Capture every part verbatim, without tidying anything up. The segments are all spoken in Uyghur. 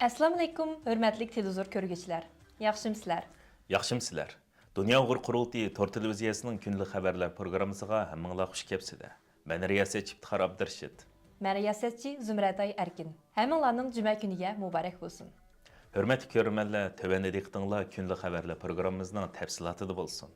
ئەسسالامۇئەلەيكۇم، ھۆرمەتلىك تېلېۋىزور كۆرگۈچىلەر. ياخشىمۇسىلەر؟ ياخشىمۇسىلەر؟ دۇنيا ئۇيغۇر قۇرۇلتىيى تور تېلېۋىزىيەسىنىڭ كۈندىلىك خەۋەرلەر پروگراممىسىغا ھەممىڭلار خۇش كەپسىلەر. مەن رىياسەتچى ئىپتىخار ئابدۇرېشىت. مەن رىياسەتچى زۇمرەتئاي ئەركىن. ھەممىڭلارنىڭ جۈمە كۈنىگە مۇبارەك بولسۇن. ھۆرمەتلىك كۆرۈرمەنلەر، تۆۋەندە دىققىتىڭلار كۈندىلىك خەۋەرلەر پروگراممىمىزنىڭ تەپسىلاتىدا بولسۇن.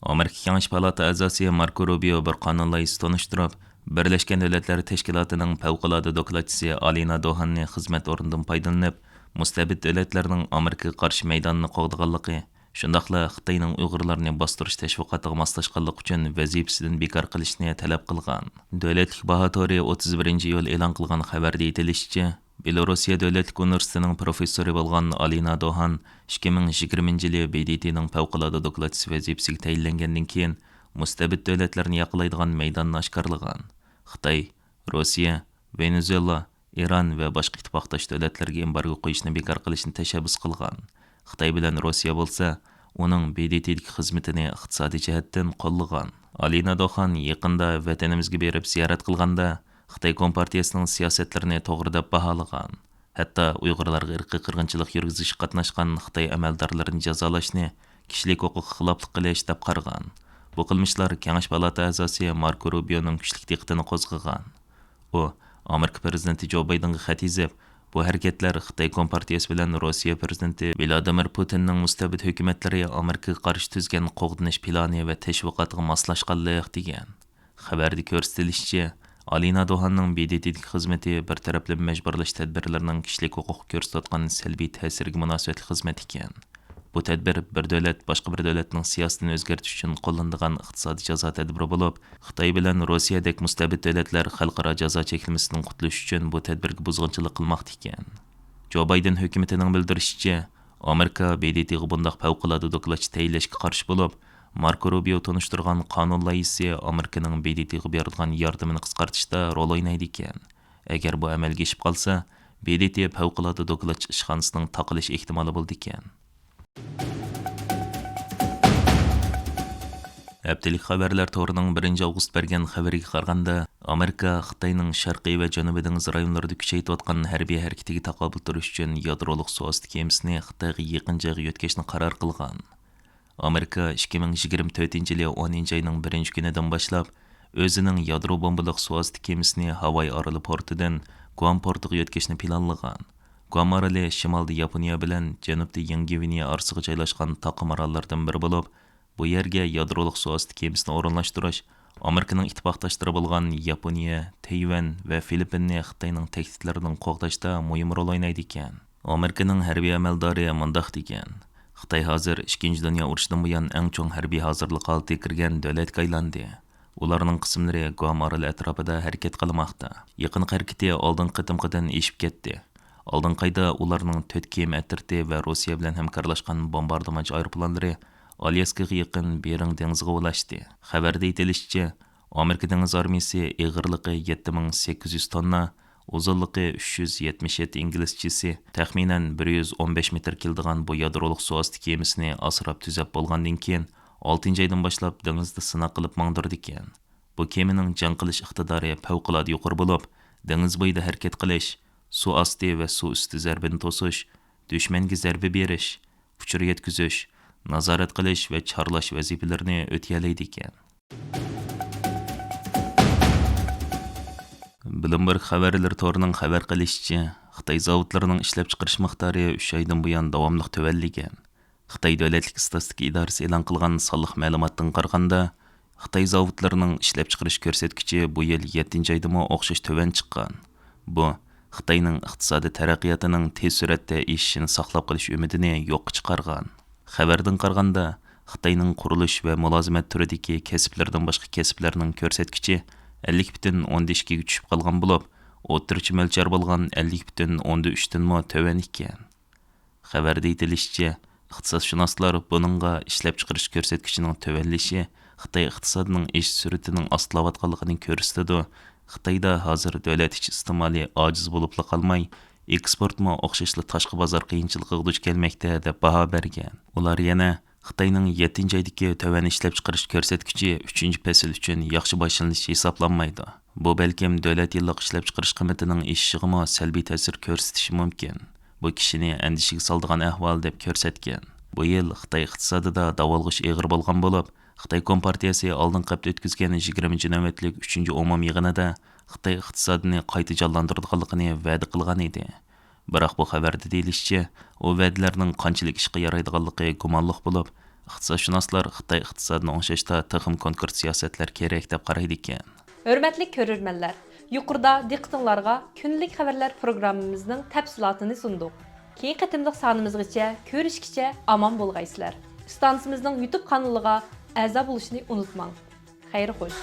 ئامېرىكا كېڭەش پالاتا ئەزاسى ماركو روبىيو بىر قانۇن لايىھىسى تونۇشتۇرۇپ، بىرلەشكەن دۆلەتلەر تەشكىلاتىنىڭ پەۋقۇلئاددە دوكلاتچىسى ئالىنا دوھاننى خىزمەت ئورنىدىن پايدىلىنىپ، مۇستەبىت دۆلەتلەرنىڭ ئامېرىكىغا قارشى مەيدانىنى قوغدىغانلىقى، شۇنداقلا خىتاينىڭ ئۇيغۇرلارنى باستۇرۇش تەشۋىقاتىغا ماسلاشقانلىقى ئۈچۈن ۋەزىپىسىدىن بىكار قىلىشنى تەلەپ قىلغان. دۆلەتلىك باھا تورى ئوتتۇز بىرىنچى ئىيۇل ئېلان قىلغان خەۋەردە ئېيتىلىشىچە، بېلوروسىيە دۆلەتلىك ئۇنىۋېرسىتېتىنىڭ پروفېسسورى بولغان ئالىنا دوھان ئىككى مىڭ يىگىرمىنچى يىلى ب د ت نىڭ پەۋقۇلئاددە دوكلاتچىسى ۋەزىپىسىگە تەيىنلەنگەندىن كېيىن، مۇستەبىت دۆلەتلەرنى ياقلايدىغان مەيداننى ئاشكارىلىغان. خىتاي، روسىيە، ۋېنېزۇېلا، ئىران ۋە باشقا ئىتتىپاقداش دۆلەتلەرگە ئېمبارگو قويۇشنى بىكار قىلىشنى تەشەببۇس قىلغان. خىتاي بىلەن روسىيە بولسا ئۇنىڭ ب د ت دىكى خىزمىتىنى ئىقتىسادىي جەھەتتىن قوللىغان. ئالىنا دوخان يېقىندا ۋەتىنىمىزگە بېرىپ زىيارەت قىلغاندا، خىتاي كومپارتىيەسىنىڭ سىياسەتلىرىنى توغرا دەپ باھالىغان. ھەتتا ئۇيغۇرلارغا ئىرقىي قىرغىنچىلىق يۈرگۈزۈشكە قاتناشقان خىتاي ئەمەلدارلىرىنى جازالاشنى كىشىلىك ھوقۇققا خىلاپلىق قىلىش دەپ قارىغان. بۇ قىلمىشلار كېڭەش پالاتا ئەزاسى ماركو روبىيونىڭ كۈچلۈك دىققىتىنى قوزغىغان. ئۇ ئامېرىكا پىرېزىدېنتى جو بايدېنغا خەت يېزىپ، بۇ ھەرىكەتلەر خىتاي كومپارتىيەسى بىلەن روسىيە پىرېزىدېنتى ۋلادىمىر پۇتىننىڭ مۇستەبىت ھۆكۈمەتلىرى ئامېرىكىغا قارشى تۈزگەن قوغدىنىش پىلانى ۋە تەشۋىقاتىغا ماسلاشقانلىق، دېگەن. خەۋەردە كۆرسىتىلىشىچە، ئالىنا دوھاننىڭ ب د ت دىكى خىزمىتى بىر تەرەپلىمە مەجبۇرلاش تەدبىرلىرىنىڭ كىشىلىك ھوقۇققا كۆرسىتىۋاتقان سەلبىي تەسىرىگە مۇناسىۋەتلىك خىزمەت ئىكەن. بۇ تەدبىر بىر دۆلەت باشقا بىر دۆلەتنىڭ سىياسىتىنى ئۆزگەرتىش ئۈچۈن قوللىنىدىغان ئىقتىسادىي جازا تەدبىرى بولۇپ، خىتاي بىلەن روسىيەدەك مۇستەبىت دۆلەتلەر خەلقئارا جازا چەكلىمىسىدىن قۇتۇلۇش ئۈچۈن بۇ تەدبىرگە بۇزغۇنچىلىق قىلماقتا ئىكەن. جو بايدېن ھۆكۈمىتىنىڭ بىلدۈرۈشىچە، ئامېرىكا ب د ت غا بۇنداق پەۋقۇلئاددە دوكلاتچى تەيىنلەشكە قارشى بولۇپ، ماركو روبىيو تونۇشتۇرغان قانۇن لايىھىسى ئامېرىكىنىڭ ب د ت غا بېرىدىغان ياردىمىنى قىسقارتىشتا رول ئوينايدىكەن. ئەگەر بۇ ئەمەلگە ئېشىپ قالسا، ب د ت پەۋقۇلئاددە دوكلاتچى ئىشخانىسىنىڭ تاقىلىش ئېھتىمالى بولىدىكەن. ھەپتىلىك خەۋەرلەر تورىنىڭ بىرىنچى ئاۋغۇست بەرگەن خەۋىرىگە قارىغاندا، ئامېرىكا خىتاينىڭ شەرقىي ۋە جەنۇبىي دېڭىز رايونلىرىدا كۈچەيتىۋاتقان ھەربىي ھەرىكىتىگە تاقابىل تۇرۇش ئۈچۈن يادرولۇق سۇ ئاستى كېمىسىنى خىتايغا يېقىن جايغا يۆتكەشنى قارار قىلغان. ئامېرىكا ئىككى مىڭ يىگىرمە تۆتىنچى يىلى ئونىنچى ئاينىڭ بىرىنچى كۈنىدىن باشلاپ ئۆزىنىڭ يادرو بومبىلىق سۇ ئاستى كېمىسىنى ھاۋاي ئارىلى پورتىدىن گۇام پورتىغا يۆتكەشنى پىلانلىغان. گۇام ئارىلى شىمالدا ياپونىيە بىلەن جەنۇبتا يېڭى گۋىنېيە ئارىسىغا جايلاشقان تاقىم ئاراللىرىدىن بىرى بولۇپ، بۇ يەرگە يادرولۇق سۇ ئاستى كېمىسىنى ئورۇنلاشتۇرۇش ئامېرىكىنىڭ ئىتتىپاقداشلىرى بولغان ياپونىيە، تەيۋەن ۋە فىلىپپىننى خىتاينىڭ تەھدىتلىرىدىن قوغداشتا مۇھىم رول ئوينايدىكەن. ئامېرىكىنىڭ ھەربىي ئەمەلدارى مۇنداق دېگەن: خىتاي ھازىر ئىككىنچى دۇنيا ئۇرۇشىدىن بۇيان ئەڭ چوڭ ھەربىي ھازىرلىق ھالىتىگە كىرگەن دۆلەتكە ئايلاندى. ئۇلارنىڭ قىسىملىرى گۇام ئارىلى ئەتراپىدا ھەرىكەت قىلماقتا. يېقىنقى ھەرىكىتى ئالدىنقى قېتىمقىدىن ئېشىپ كەتتى. ئالدىنقى ئايدا ئۇلارنىڭ تۆت كېمە ئەترىتى ۋە روسىيە بىلەن ھەمكارلاشقان بومباردىمانچى ئايروپىلانلىرى ئالياسكىغا يېقىن بېرىڭ دېڭىزىغا ئۇلاشتى. خەۋەردە ئېيتىلىشىچە، ئامېرىكا دېڭىز ئارمىيىسى ئېغىرلىقى يەتتە مىڭ سەككىز يۈز توننا، ئۇزۇنلۇقى ئۈچ يۈز يەتمىش يەتتە ئىنگلىز چىسى، تەخمىنەن بىر يۈز ئون بەش مېتىر كېلىدىغان بۇ يادرولۇق سۇ ئاستى كېمىسىنى ئاسراپ تۈزەپ بولغاندىن كېيىن، ئالتىنچى ئايدىن باشلاپ دېڭىزدا سىناق قىلىپ ماڭدۇرىدىكەن. بۇ كېمىنىڭ جەڭ قىلىش ئىقتىدارى پەۋقۇلئاددە يۇقىرى بولۇپ، دېڭىز بويىدا ھەرىكەت قىلىش، سۇ ئاستى ۋە سۇ ئۈستى زەربىنى توسۇش، دۈشمەنگە زەربە بېرىش، ئۇچۇر يەتكۈزۈش، نازارەت قىلىش ۋە چارلاش ۋەزىپىلىرىنى ئۆتىيەلەيدىكەن. بلومبېرگ خەۋەرلىرى تورىنىڭ خەۋەر قىلىشىچە، خىتاي زاۋۇتلىرىنىڭ ئىشلەپچىقىرىش مىقدارى ئۈچ ئايدىن بۇيان داۋاملىق تۆۋەنلىگەن. خىتاي دۆلەتلىك ئىستاتىستىكا ئىدارىسى ئېلان قىلغان سانلىق مەلۇماتتىن قارىغاندا، خىتاي زاۋۇتلىرىنىڭ ئىشلەپچىقىرىش كۆرسەتكۈچى بۇ يىل يەتتىنچى ئايدىمۇ ئوخشاش تۆۋەن چىققان. بۇ، خىتاينىڭ ئىقتىسادىي تەرەققىياتىنىڭ تېز سۈرئەتتە ئېشىشىنى ساقلاپ قېلىش ئۈمىدىنى يوققا چىقارغان. خەۋەردىن قارىغاندا، خىتاينىڭ قۇرۇلۇش ۋە مۇلازىمەت تۈرىدىكى كەسىپلىرىدىن باشقا كەسىپلەرنىڭ كۆرسەتكۈچى ئەللىك پۈتۈن ئوندىن ئىككىگە چۈشۈپ قالغان بولۇپ، ئوتتۇرىچە مۆلچەر بولغان ئەللىك پۈتۈن ئوندىن ئۈچتىنمۇ تۆۋەن ئىكەن. خەۋەردە ئېيتىلىشىچە، ئىقتىسادشۇناسلار بۇنىڭغا ئىشلەپچىقىرىش كۆرسەتكۈچىنىڭ تۆۋەنلىشى خىتاي ئىقتىسادىنىڭ ئېشىش سۈرئىتىنىڭ ئاستىلاۋاتقانلىقىنى كۆرسىتىدۇ، خىتايدا ھازىر دۆلەت ئىچى ئىستېمالى ئاجىز بولۇپلا قالماي، ئېكسپورتمۇ ئوخشاشلا تاشقى بازار قىيىنچىلىقىغا دۇچ كەلمەكتە، دەپ باھا بەرگەن. ئۇلار يەنە خىتاينىڭ يەتتىنچى ئايدىكى تۆۋەن ئىشلەپچىقىرىش كۆرسەتكۈچى ئۈچىنچى پەسىل ئۈچۈن ياخشى باشلىنىش ھېسابلانمايدۇ. بۇ بەلكىم دۆلەت يىللىق ئىشلەپچىقىرىش قىممىتىنىڭ ئېشىشىغىمۇ سەلبىي تەسىر كۆرسىتىشى مۇمكىن. بۇ كىشىنى ئەندىشىگە سالىدىغان ئەھۋال دەپ كۆرسەتكەن. بۇ يىل خىتاي ئىقتىسادىدا داۋالغۇش ئېغىر بولغان بولۇپ، خىتاي كومپارتىيەسى ئالدىنقى ھەپتە ئۆتكۈزگەن يىگىرمىنچى نۆۋەتلىك ئۈچىنچى ئومۇمىي يىغىنىدا خىتاي ئىقتىسادىنى قايتا جانلاندۇرىدىغانلىقىنى ۋەدە قىلغان ئىدى. بىراق بۇ خەۋەردە دېيىلىشىچە، ئۇ ۋەدىلەرنىڭ قانچىلىك ئىشقا يارايدىغانلىقى گۇمانلىق بولۇپ، ئىقتىسادشۇناسلار خىتاي ئىقتىسادىنى ئوڭشاشتا تېخىمۇ كونكرېت سىياسەتلەر كېرەك دەپ قارايدىكەن. ھۆرمەتلىك كۆرۈرمەنلەر، يۇقىرىدا دىققىتىڭلارغا كۈندىلىك خەۋەرلەر پروگراممىمىزنىڭ تەپسىلاتىنى سۇندۇق. كېيىنكى قېتىملىق سانىمىزغىچە، كۆرۈشكىچە ئامان بولغايسىلەر. ئىستانسىمىزنىڭ يۇتۇب قانىلىغا ئەزا بولۇشنى ئۇنتۇماڭ. خەير خوش.